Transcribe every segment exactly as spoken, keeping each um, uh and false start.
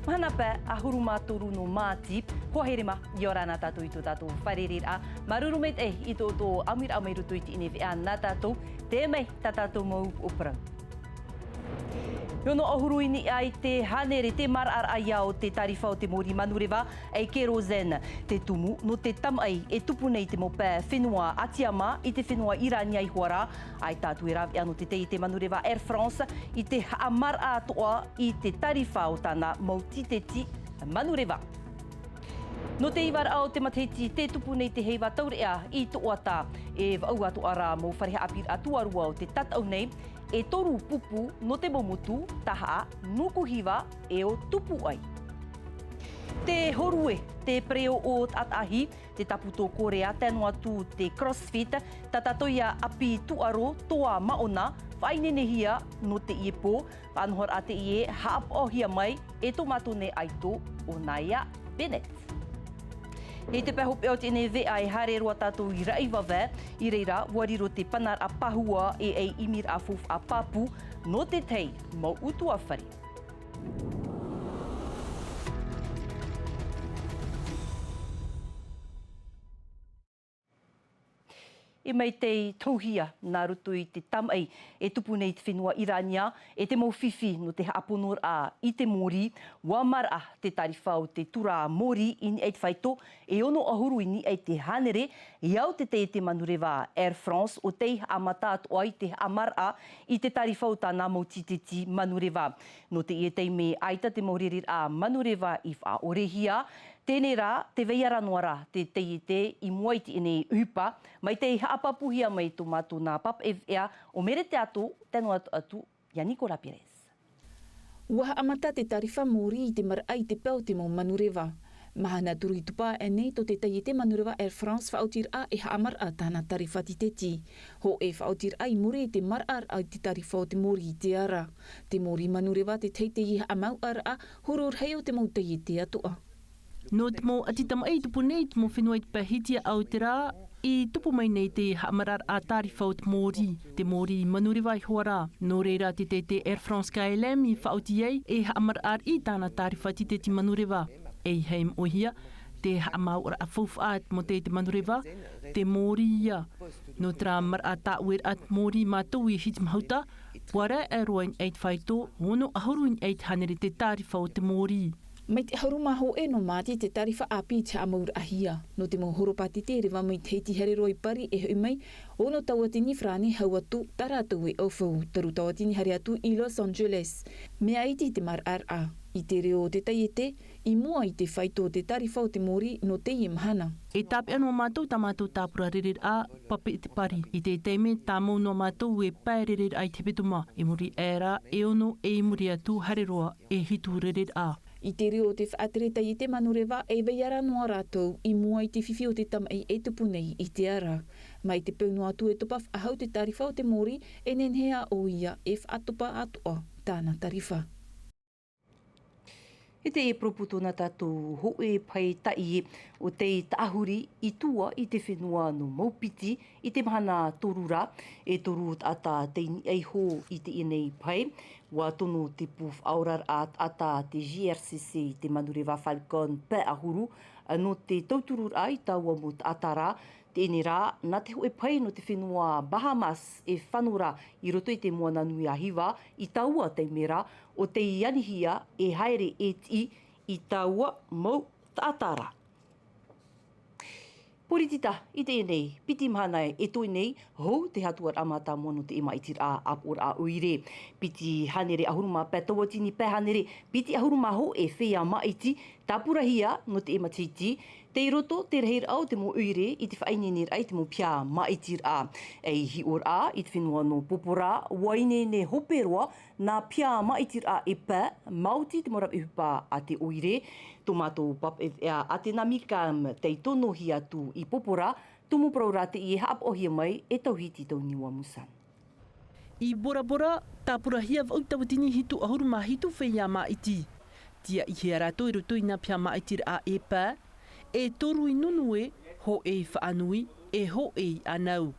Mahana pae ʻahuru mā toru nō Māti, hoa here mā, ʻia ora na tātou i tō tātou fārereiraʻa. Māuruuru maitaʻi i tō ʻoutou ʻāmuiraʻa mai roto i teie nei veʻa nā tātou, tē mai tā tātou mau upoʻo parau. E ono ʻahuru i niʻa i te hānere te maraʻaraʻa ia o te tārifa o te mōrī manureva, ʻei kērosene, te tumu nō te tamaʻi e tupu nei te mau pae fenua ʻĀtia mā i te fenua Irānia iho ā rā, ʻaita atu e rāveʻa nō te taiete manureva Air France i te haʻamaraʻa atoʻa i te tārifa o tāna mau tīteti manureva. Nō te ivaraʻa o te matahiti tē tupu nei te heiva taureʻa i Toʻoata, e vaʻu atoʻa rā mau fare haʻapiʻiraʻa tuarua o te tataʻu nei, e toru pupu nō te mau motu, Tahaʻa, Nukuhiva, e ʻo Tupuaʻi. Te hōrue, te pereoʻo o Taʻatahi, te tāpūtō Korea, tae noa atu te CrossFit, tā tātou ia ʻapi tūʻaro, Toa Maʻona, faʻaineinehia nō teie pō, faʻanahoraʻa teie haʻapaʻohia mai e tō mātou nei ʻaito ʻo Naya Bennett. I te pae hopeʻa o teie nei veʻa e haere roa tātou i Raʻivavae, i reira, ʻua riro te panaraʻa pahua e ʻei ʻimiraʻa faufaʻa pāpū nō te tahi mau ʻutuāfare. E mai tei tauhia nā roto i te tamaʻi e tupu nei i te fenua Irānia, e te mau fifi nō te haʻaponoraʻa i te mōrī, ʻua maraʻa te tārifa o te tura mōrī i niʻa i te faito, e ono ʻahuru i niʻa i te hānere, ia o te taiete manureva Air France, ʻo tei haʻamata atoʻa i te haʻamaraʻa i te tārifa o tāna mau tīteti manureva. Nō teie taime ʻaita te mau rereraʻa manureva i faʻaʻorehia, teie rā, tē vai ra noa ra te taiete i mua i teie nei ʻohipa, mai tei haʻapāpūhia mai tō mātou nā pāpaʻi veʻa ʻo Merete Ato, tae noa atu ia Nicolas Pires. ʻUa haʻamata te tārifa mōrī i te maraʻa i te pae o te mau manureva. Mahana toru i tupu aʻe nei tō te taiete manureva Air France faʻaotiraʻa e haʻamaraʻa tāna tārifa tīteti. Hōʻē faʻaotiraʻa i muri i te maraʻaraʻa i te tārifa o te mōrī i te ara. Te mōrī manureva te tahi tei haʻamauʻaraʻa huru rahi o te mau taiete atoʻa. Nō te mau ʻati tamaʻi i tupu nei i te mau fenua i te pae Hitia Aotearoa, i tupu mai nei te haʻamaraʻaraʻa tārifa o te mōrī, te mōrī manureva iho ā rā. Nō reira te taiete Air France K L M i faʻaoti ai e haʻamaraʻaraʻa i tāna tārifa tīteti manureva. E ʻeiaha e moʻehia te haʻamauʻaraʻa faufaʻa mō te, te manureva, te mōrī ia. Nō terā maraʻa tāʻueraʻa te mōrī mātou i Hitimahuta, ʻua raʻe roa i niʻa i te faito, ono ʻahuru i niʻa i te hānere te tārifa o te mōrī. Mai te ʻahuru mā hōʻē nō Māti te tārifa ʻāpī i te haʻamauraʻahia. Nō te mau horopātete e reva mai te Hiti haere roa i Pari e hoʻi mai, ono tauatini farāne hau atu tā rātou e ʻaufau, toru tauatini haere atu i Los Angeles. Mea iti te maraʻaraʻa. I te reo o te taiete, i mua i te faito o te tārifa o te mōrī nō teie mahana. E tāpeʻa noa mātou tā mātou tāpura rereraʻa, pape i te pari. I te taime tāmau noa mātou e pae rereraʻa i te hepetoma, i muri aʻe ra e ono, e i muri atu haere roa e hitu rereraʻa. I te reo o te faʻatere taiete manureva, e vai ra noa rātou i mua i te fifi o te tamaʻi e tupu nei i te ara. Mai te peu noa atu e topa faʻahou te tārifa o te mōrī, e nehenehe ā ʻoia e faʻatopa atoʻa tāna tārifa. E te poroputu nā tātou hōʻē pae taʻi o tei taʻahuri i tua i te fenua nō Maupiti i te mahana toru ra, e toru taʻata tei niʻa iho i teie nei pae. ʻUa tono te pū faʻaoraraʻa taʻata te G R C C i te manureva Falcon pae ʻahuru, nō te tautururaʻa i taua mau taʻata ra, teie nei rā, nā te hōʻē pae nō te fenua Bahamas e fano ra i roto i te moana nui a Hiva, i taua taime ra, ʻo tei anihia e haere e tiʻi i taua mau taʻata ra. Poritita, i teie nei piti mahana e toe nei, hou te hatuaraʻa mātāmua nō te māʻitiraʻa ʻāpoʻoraʻa ʻoire. Piti hānere ʻahuru mā pae tauatini pae hānere piti ʻahuru mā hōʻē feiā māʻiti, tāpurahia nō te matahiti, tei roto te rahiraʻa o te mau ʻoire i te faʻaineineraʻa i te mau piha māʻitiraʻa. E hiʻoraʻa i te fenua nō Popora, ʻua ineine hope roa nā piha māʻitiraʻa e pae, maoti te mau rave ʻohipa a te ʻoire. Tō mātou pāpaʻi veʻa Atena Milcam tei tonohia atu i Popora, tumu parau rā teie haʻapaʻohia mai e Tauhiti Tauniua Musan. I Bora Bora, tāpurahia vaʻu tauatini hitu ʻahuru mā hitu feiā māʻiti. Tiaʻihia rātou i roto i nā piha māʻitiraʻa e pae, e toru i nunue, hōʻē i faʻanui, e hōʻē i ʻānau.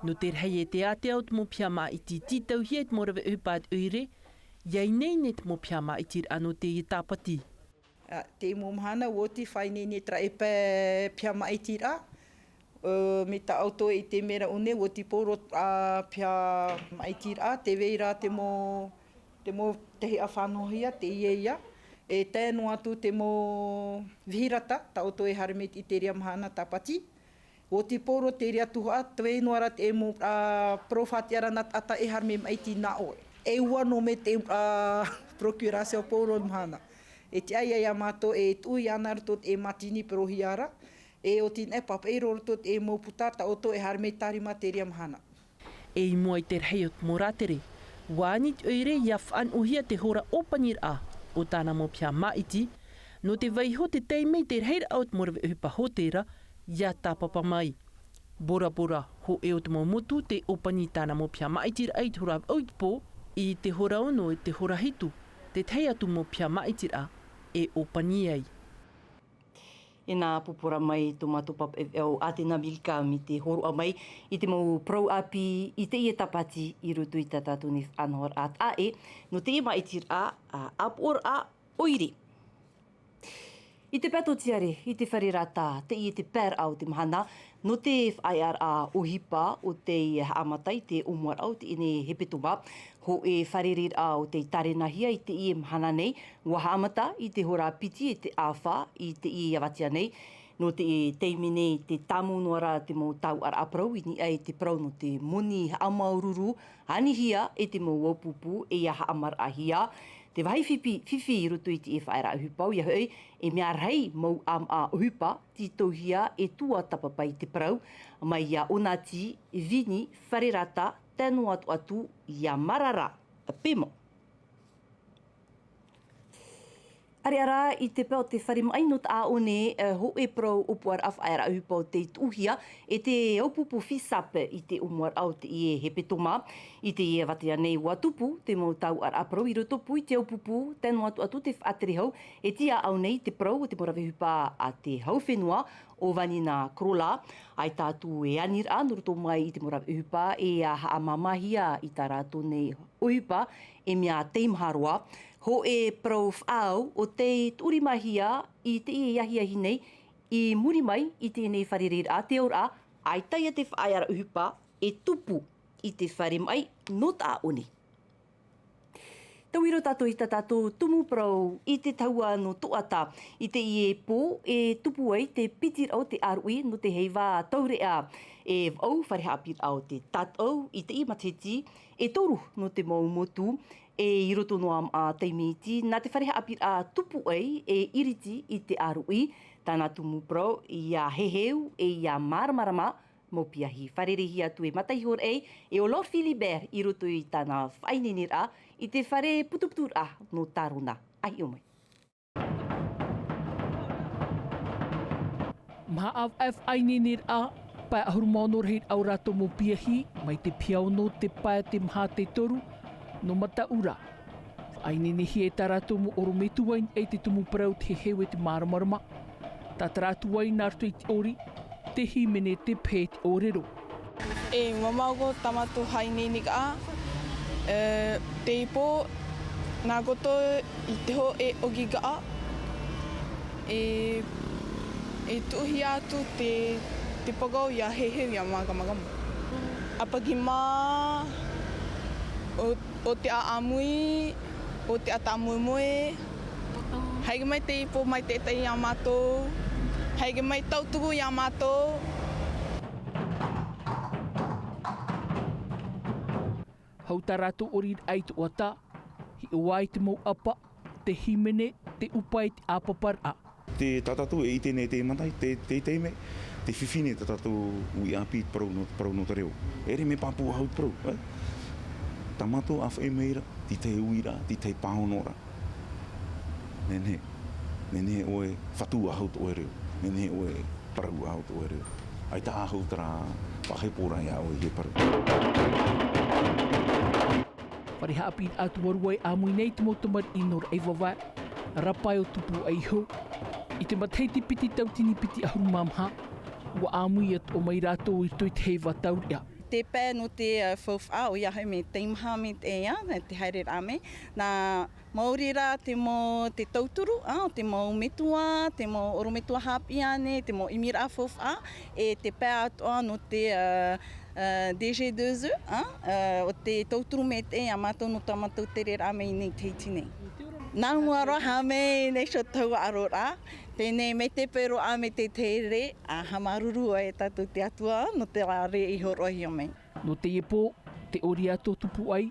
Nō te rahi e te ātea o te mau piha māʻiti tītauhia i te mau rave ʻohipa a te ʻoire, ʻia ineine te mau piha māʻitiraʻa nō teie tāpati. Ā, te mau mahana, ua oti faʻaineine terā e pae piha māʻitiraʻa. Ā, mai tā ʻoutou e ʻite mai ra ʻō nei, ua oti pauroa terā piha māʻitiraʻa, tē vai ra te mau, te mau tahi ʻāfaʻi noa hia, teie ïa. E tae noa atu te mau vihirata, tā ʻoutou e haere mai i terā mahana tāpati. Ua oti pauroa terā tuhaʻa, tē vai noa ra te mau, ā, parau faʻatiʻaraʻa nā taʻata e haere mai māʻiti nā ʻoe. E ua noa mai te, ā, procuration pauroa mahana. E tiʻa ïa iā mātou e tuʻu iāna i roto i te mātini parauhia ra, e oti nei e pāpaʻi roa i roto i te mau puta tā ʻoutou e haere mai i terā mahana. E i mua i te rahi o te mau rātere, ua ani te ʻoire ʻia faʻanuʻuhia te hora ʻōpaniraʻa o tāna mau piha māʻiti, nō te vaiiho te taime i te rahiraʻa o te mau rave ʻohipa hōtēra ʻia tāpapa mai. Borabora hōʻē o te mau motu tē ʻōpani i tāna mau piha māʻitiraʻa i te hora vaʻu i te pō, i te hora ono e te hora hitu, te tahi atu mau piha māʻitiraʻa e ʻōpani ai. Inā pupura mai tō mātou pāpaʻi veʻa ʻo Atena Milka mai te hōroʻa mai i te mau parau ʻāpī i teie tāpati i roto i tā tātou nei faʻanahoraʻa taʻa ʻē, nō teie māʻitiraʻa, ā, ʻāpoʻoraʻa ʻoire. I te pae tōtiare, i te fare rata, teie te paeraʻa o te mahana, nō te faʻaearaʻa ʻohipa o tei haʻamata i te ʻōmuaraʻa o teie nei hepetoma, hōʻē fārereiraʻa o tei tārenahia i teie mahana nei, ua haʻamata i te hora piti e te ʻāfa i teie avatea nei. Nō te taime nei, tē tāmau noa ra te mau tauʻaraʻa parau i niʻa i te parau nō te moni haʻamāuruuru, anihia e te mau uāpupu e ʻia haʻamaraʻahia. Te vāhi fifi, fifi i roto i teie faʻaearaʻa ʻohipa, ʻoia hoʻi, e mea rahi mau ʻāmaʻa ʻohipa, tītauhia e tuatāpapa i te parau, mai iā Onati, Vini, Fare Rata, tae noa atu, atu iā Marara, Pemo. ʻĀreʻa rā, i te pae o te fare maʻi nō Taʻaʻōne, ā, hōʻē parau ʻōpuaraʻa faʻaearaʻa ʻohipa o tei tuʻuhia e te uāpupu FISAP i te ʻōmuaraʻa o teie hepetoma. I teie avatea nei, ua tupu te mau tauʻaraʻa parau i rotopū i te uāpupu, tae noa atu, atu te faʻatere hau, e tiʻa au nei te parau o te mau rave ʻohipa a te hau fenua, ʻo Vanina Korola. ʻAita atu e aniraʻa nō roto mai i te mau rave ʻohipa, e ʻia haʻamāmāhia i tā rātou nei ʻohipa, e mea teimaha roa. Hōʻē parau faʻaau o tei tuʻurimahia i teie ahiahi nei, i muri mai i teie nei fārereiraʻa, te auraʻa, ʻaita ïa te faʻaearaʻa ʻohipa e tupu i te fare maʻi nō Taʻaʻōne. Tauiro tātou i tā tātou tumu parau i te tahua nō Toʻata. I teie pō, e tupu ai te piti raʻa o te ʻāruʻi nō te heiva taureʻa. E vaʻu fare haʻapiʻiraʻa o te tātaʻu i teie matahiti, e toru nō te mau motu, e i roto noa mā taime iti, nā te fare haʻapiʻiraʻa tupu ai e iriti i te ʻāruʻi. Tāna tumu parau, ʻia heheu, e ʻia māramarama, mau piahi. Fārereihia atu e Mata Ihoraʻei, e ʻo Lord Philibert i roto i tāna faʻaineineraʻa i te fare putuputuraʻa nō Tarona. ʻA hiʻo mai. Maha ʻāvaʻe faʻaineineraʻa, pae ʻahuru mā ono rahiraʻa o rātou mau piahi, mai te piha ono, te pae, te maha, te toru, nō Mataʻura. Faʻaineinehia e tā rātou mau ʻorometua i niʻa i te tumu parau, te heheu e te māramarama. Tātara atu ai nā roto i te ʻori, te hīmene, te pehe, te ʻōrero. E, ua mamaʻo tā mātou faʻaineineraʻa, e, te ipo, nā roto i te hōʻē ʻohiparaʻa, e, e tuʻuhia atu te, te pākaʻau ʻia heheu, ʻia māramarama. ʻApakima, ʻo, ʻo te ʻāʻamui, ʻo te ʻātaʻamoemoe. Haere mai te ipo maitaʻi iā mātou. Haere mai tauturu iā mātou. Hau tā rātou ʻoriraʻa i Toʻata, hiʻo ā i te mau ʻapa, te hīmene, te ʻupa e te ʻāpaparaʻa. Te, tā tātou e ʻite nei te mataʻi, te, te taime, te fifi nei tā tātou uʻi ʻāpī parau nō, parau nō te reo. ʻEʻere mea pāpū ʻahau te parau, ē? Tā mātou ʻāfaʻi mai ra, te tahi uiraʻa, te tahi pāhonoraʻa. Nehenehe, nehenehe ʻoe fatu ʻahau tō ʻoe reo, nehenehe ʻoe parau ʻahau tō ʻoe reo. ʻAita ʻahau terā faʻahepo ra iā ʻoe i te parau. Fare haʻapiʻiraʻa tuarua e ʻāmui nei te mau tamariʻi nō Raʻiāvava, Rapaeotupu ʻa Iho. I te matahiti piti tauatini piti ʻahuru mā maha, ʻua ʻāmui atoʻa mai rātou i roto i te heiva taureʻa. Te pae nō te, ā, faufaʻa, ʻoia hoʻi mea teimaha mea te ea, te haereraʻa mai. Nā, maori rā te mau, te tauturu, ā, o te mau metua, te mau ʻorometua haʻapiʻi ānei, te mau ʻimiraʻa faufaʻa, e te pae atoʻa nō te, ā, ā, D G deux E, ā, ā, o te tauturu mea te ea mātou nō tā mātou tereraʻa mai nei i Tahiti nei. Nā mua roa haʻamau nei i tō tātou aroraʻa, teie nei mai te peu roa mai te tere, ā, haʻamāuruuru ai tātou i te Atua nō te rā i hōroʻahia mai. Nō teie pō, te ʻori atoʻa tupu ai,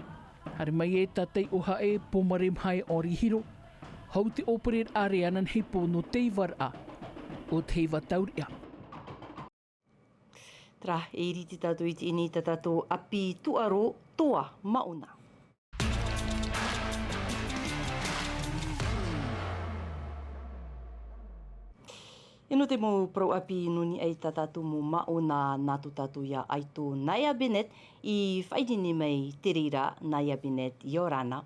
haere mai e tātou ʻoaʻe, Pōmare Mahae Henri Hiro, hau te ʻōpereraʻa ananahi pō nō te ivaraʻa o te iva taureʻa. Terā, e iriti tātou i teie nei tā tātou ʻapi tūʻaro, Toa Maʻona. E nō te mau parau ʻāpī nō niʻa i tā tātou mau māʻona, nā tō tātou ia ʻaito Naya Bennett i faʻaineine mai te reira. Naya Bennett, ʻia ora na.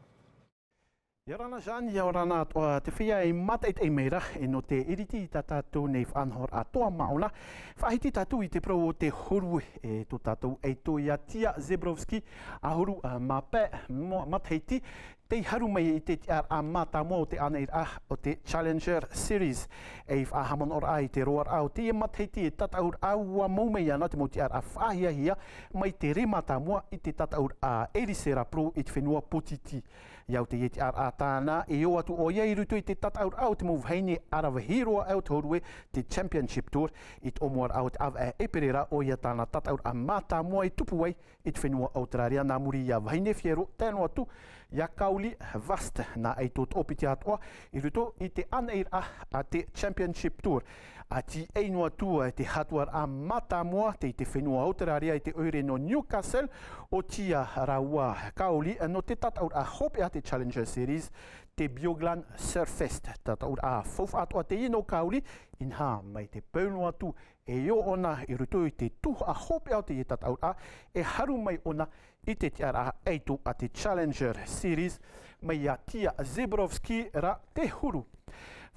ʻIa ora na Jeanne, ʻia ora na atoʻa te feiā e mātaʻitaʻi mai ra, e nō te iriti i tā tātou nei faʻanahoraʻa Toa Maʻona. Faʻahiti tātou i te parau o te hōrue, e tō tātou ʻaito ia Tia Zebrowski, ʻahuru, ā, mā pae, mo-, matahiti, tei haru mai i te tiʻaraʻa mātāmua o te ʻānaʻiraʻa o te Challenger Series. Ei faʻahaʻamanaʻoraʻa i te roaraʻa o teie matahiti e tataʻuraʻa, ʻua mau mai ana te mau tiʻaraʻa faʻahiahia mai te rē mātāmua i te tataʻuraʻa Erisera Pro i te fenua Potiti. ʻIa au teie tiʻaraʻa tāna, e ō atu ʻoia i roto i te tataʻuraʻa o te mau vahine aravihi roa aʻe o te hōrue, te Championship Tour, i te ʻōmuaraʻa o te ʻāvaʻe ʻēperēra, ʻoia tāna tataʻuraʻa mātāmua e tupu ai i te fenua ʻAuteraria, nā muri ia Vahine Fiero, tae noa atu ia Kaoli Vast, nā ʻaito toʻopiti atoʻa i roto i te ʻānaʻiraʻa a te Championship Tour. ʻA tīaʻi noa atu te hatuaraʻa mātāmua tei te fenua ʻAuteraria i te ʻoire nō Newcastle, ʻo Tia rāua Kaoli nō te tataʻuraʻa hopeʻa te Challenger Series, te Bioglan Surfest. Tataʻuraʻa faufaʻa atoʻa teie nō Kaoli, inaha mai te peu noa atu e ō ʻōna i roto i te tuhaʻa hopeʻa o teie tataʻuraʻa, e haru mai ʻōna i te tiʻaraʻa ʻaito a te Challenger Series, mai ia Tia Zebrowski ra te huru.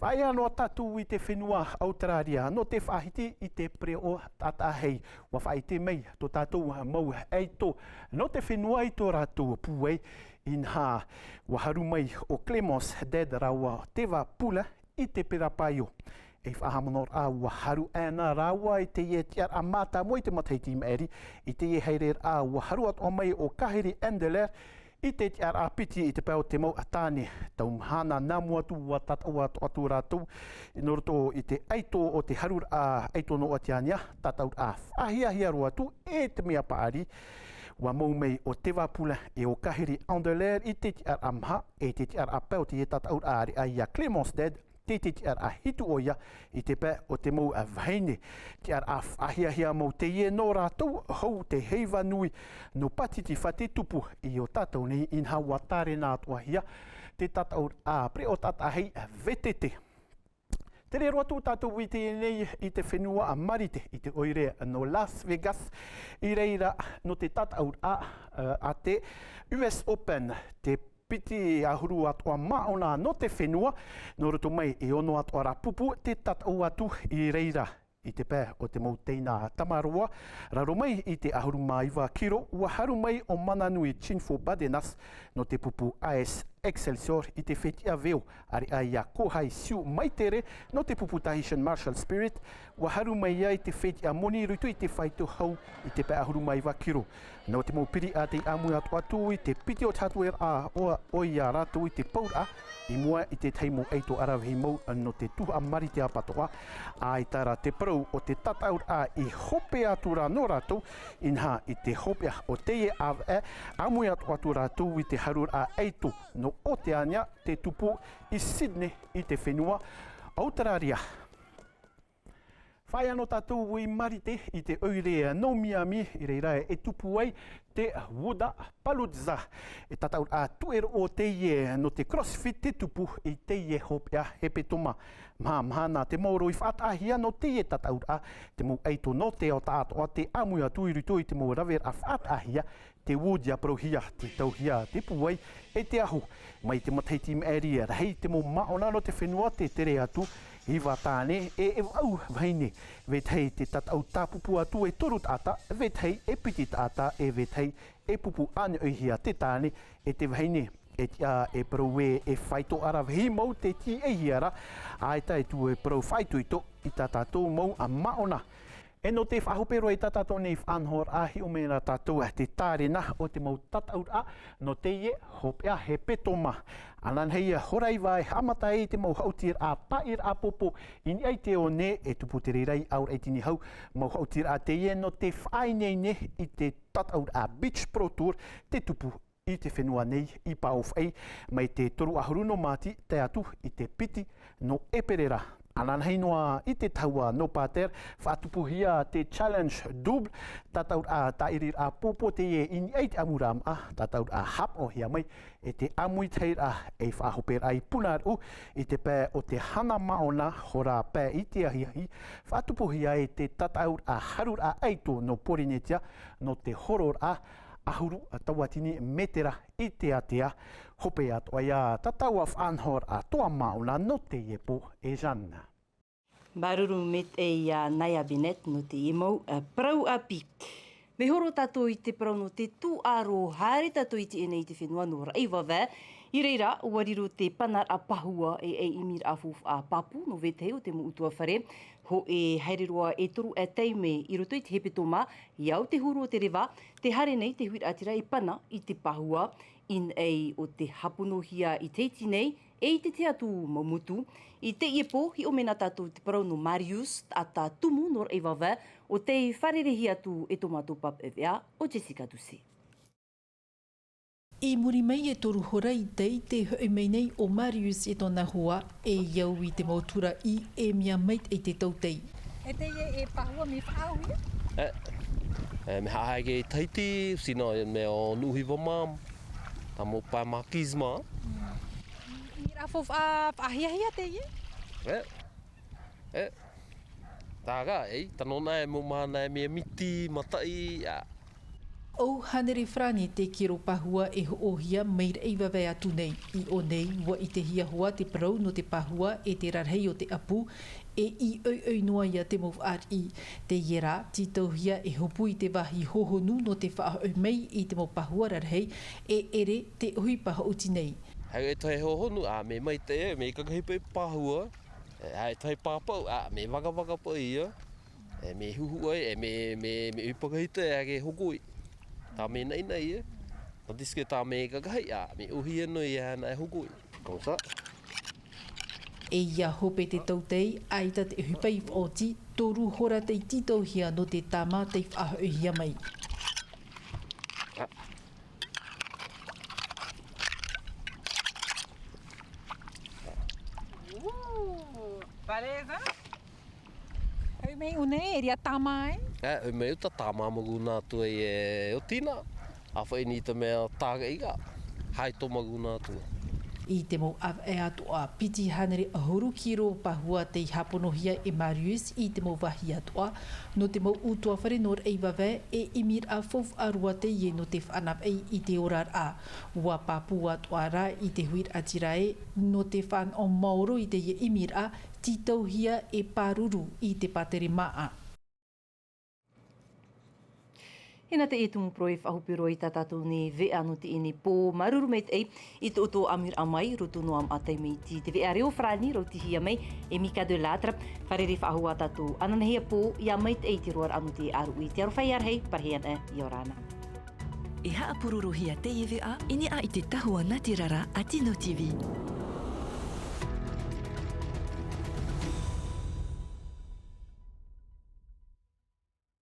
Faʻaea noa tātou i te fenua ʻAuteraria nō te faʻahiti i te pereʻoʻo taʻataʻahei. ʻUa faʻaʻite mai tō tātou mau ʻaito nō te fenua i tō rātou pūai, inaha ʻua haru mai ʻo Clémence Dead rāua Teva Poulin i te pera paio. Ei faʻahaʻamanaʻoraʻa ʻua haru ʻāna rāua i teie tiʻaraʻa mātāmua i te matahiti i maʻiri, i teie haereraʻa ʻua haru atoʻa mai ʻo Kahiri Endeler i te tiʻaraʻa piti i te pae o te mau tāne. Tau mahana nā mua atu ʻua tataʻu atoʻa atu rātou nō roto i te ʻaito o te haruraʻa ʻaito nō Oteania, tataʻuraʻa faʻahiahia roa atu e te mea paʻari. ʻUa mau mai ʻo Teva Poulin e ʻo Kahiri Endeler i te tiʻaraʻa maha, e te tiʻaraʻa pae o teie tataʻuraʻa ʻāreʻa ia Clémence Dead, te tiʻaraʻa hitu ʻoia i te pae o te mau vahine. Tiʻaraʻa faʻahiahia mau teie nō rātou, hou te heiva nui nō Pātitifa te tupu i ō tātou nei, inaha ʻua tārena atoʻahia te tataʻuraʻa pereʻoʻo taʻataʻahei V T T. Tere roa atu tātou i teie nei i te fenua Marite, i te ʻoire nō Las Vegas, i reira nō te tataʻuraʻa, ā, a te U S Open, te piti ʻahuru atoʻa māʻona nō te fenua, nō roto mai e ono atoʻa rā pupu tei tataʻu atu i reira. I te pae o te mau teina tamaroa, raro mai i te ʻahuru mā iva kiro, ʻua haru mai ʻo Mananui Chinfo Badenas nō te pupu A S Excelsior i te fetiʻa veo, ʻāreʻa ia Kohai Siu Maitere nō te pupu Tahitian Martial Spirit, ʻua haru mai ia i te fetiʻa moni i roto i te faito hau i te pae ʻahuru mā iva kiro. Nō te mau piriʻa tei ʻāmui atoʻa atu i te piti o te hatueraʻa, ʻoia rātou i te pouraʻa i mua i te tahi mau ʻaito aravihi mau nō te tuhaʻa Marite ʻapatoʻa. ʻAita rā te parau o te tataʻuraʻa i hope atu ra nō rātou, inaha i te hopeʻa o teie ʻāvaʻe, ʻāmui atoʻa atu rātou i te haruraʻa ʻaito nō Oteania, te tupu i Sydney i te fenua ʻAuteraria. Faʻaea noa tātou i Marite i te ʻoire nō Miami, i reira e tupu ai te Wodapalooza. E tataʻuraʻa tuʻeroʻo teie nō te CrossFit te tupu i teie hopeʻa hepetoma. Maha mahana te maoro i faʻataʻahia nō teie tataʻuraʻa, te mau ʻaito nō te ao taʻatoʻa tei ʻāmui atu i roto i te mau raveraʻa faʻataʻahia, te wōdia parauhia, te tauhia, te pūai, e te ahu. Mai te matahiti i maʻiri, rahi te mau māʻona nō te fenua tei tere atu Iva tāne e, e vaʻu vahine, vetahi te tataʻu tāpūpū atu e toru taʻata, vetahi e piti taʻata, e vetahi e pupu ʻānoʻihia te tāne e te vahine. E tiʻa e parau ē, e faito ʻaravihi mau te tīʻaihia ra, ʻaita e tū e parau faitoito i tā tātou mau māʻona. E nō te faʻahope roa i tā tātou nei faʻanahoraʻa, hiʻo mai na tātou te tārena o te mau tataʻuraʻa nō teie hopeʻa hepetoma. Ananahi, hora iva e haʻamata ai te mau haʻutiraʻa paʻiraʻa pōpō i niʻa i te one e tupu te reira i ʻauraʻa i te nihau. Mau haʻutiraʻa teie nō te faʻaineine i te tataʻuraʻa Beach Pro Tour, te tupu i te fenua nei i Paʻofaʻi, mai te toru ʻahuru nō Māti tae atu i te piti nō ʻEperēra. Ananahi noa i te tahua nō Pater, faʻatupuhia te challenge double, tataʻuraʻa tāʻiriraʻa pōpō teie i niʻa i te ʻamuraʻa māʻa, tataʻuraʻa hapaʻohia mai e te ʻāmuitahiraʻa e faʻahoperaʻa i Punaʻauʻa i te pae o te hana māʻona, hora pae i te ahiahi, faʻatupuhia e te tataʻuraʻa haruraʻa ʻaito nō Porinetia, nō te hororaʻa ʻahuru tauatini metera i te ātea. Hope atoʻa ia tā tāua faʻanahoraʻa toa māʻona nō teie pō, e Jeanne. Māuruuru maitaʻi ia Naya Bennett nō teie mau, ā, parau ʻāpī. Mea horo tātou i te parau nō te tūʻaro, haere tātou i teie nei i te fenua nō Raʻivaʻe. I reira, ʻua riro te panaraʻa pahua e, e ʻimiraʻa faufaʻa pāpū nō vetahi o te mau ʻutuāfare. Hōʻē haere roa e toru ā taime i roto i te hepetoma, i au te huru o te reva, tē haere nei te huiraʻatira e pana i te pahua, i niʻa i te hāponohia i te iti nei, e i te tahi atu mau motu. I teie pō, hiʻo mai na tātou te parau nō Marius, taʻata tumu nō Raʻivaʻe, ʻo tei fārereihia atu e tō mātou pāpaʻi veʻa, ʻo Jessica Doucet. I muri mai e toru hora i teie, tē hoʻi mai nei ʻo Marius e tōna hoa, e au i te mau turaʻi, e mea maitaʻi te tautei. E teie e pahua mea faʻaauhia? E, e, mea haʻahaʻa i Tahiti, sino, mea o Nuʻuhiva mā, tā mau pae marquise mā. Mm. I, i rā faufaʻa, faʻahiahia teie? E, e, tā ga, e, tano na e mau mahana e mea miti, mataʻi, ā. ʻAu hānere farāni te kiro pahua e hoʻohia mai Raʻivaʻe atu nei. I ʻō nei, ʻua ʻitehia hoʻi te parau nō te pahua e te rarahi o te ʻapu, e i ʻoiʻoi noa ia te mau fāriʻi. Teie rā, tītauhia e hopu i te vāhi hohonu nō te faʻahoʻi mai i te mau pahua rarahi, e ʻere te ʻohipa haʻuti nei. Hau e tahi hohonu, ā, mea maitaʻi, mea kakahi paʻi pahua, e, ā, e tahi pāpaʻu, ā, mea vagavaga paʻi ia, e, mea huhu ai, e, mea, mea, mea ʻohipa kakahi te, ā, ke hoko i. Tā mea naʻinaʻi, e. Tandis que tā mea kakahi, ā, mea ʻohie noa ia nā e hoko i. Comme ça. E ia hope te tautei, ʻaita te ʻohipa i faʻaoti, toru hora tei tītauhia nō te tāmā tei faʻahoʻihia mai. Ouh, balèze, hein? Hoʻi mai ʻō nei, e riro tāmā, e? E, hoʻi mai uta tāmā māgūna atu ai e ʻo Tina. ʻA faʻaʻī i te mea tāgaʻi ga, hai tō māgūna atu. I te mau ʻāvaʻe atoʻa, piti hānere ʻahuru kiro pahua tei hāponohia e Marius i te mau vāhi atoʻa, nō te mau ʻutuāfare nō Raʻivaʻe, e ʻimiraʻa faufaʻa roa teie nō te faʻanahoraʻa i te oraraʻa. ʻUa pāpū atoʻa rā i te huiraʻatira ē, nō te fānaʻo maoro i teie ʻimiraʻa, tītauhia e pāruru i te pātere māʻa. E nā teie tumu parau e faʻahope roa i tā tātou nei veʻa nō teie nei pō, māuruuru maitaʻi i tō ʻoutou ʻāmuiraʻa mai, roto noa ā maʻa taime iti, te veʻa reo farāni, rautihia mai e Mika de Lattre, fārerei faʻahou ā tātou, ananahi ā pō, ʻia maitaʻi te roaraʻa nō te ʻāruʻi, te aroha ia rahi, parahiraʻa, ʻia ora na. E haʻapurorohia teie veʻa, i niʻa i te tahua nātirara a Tino TV.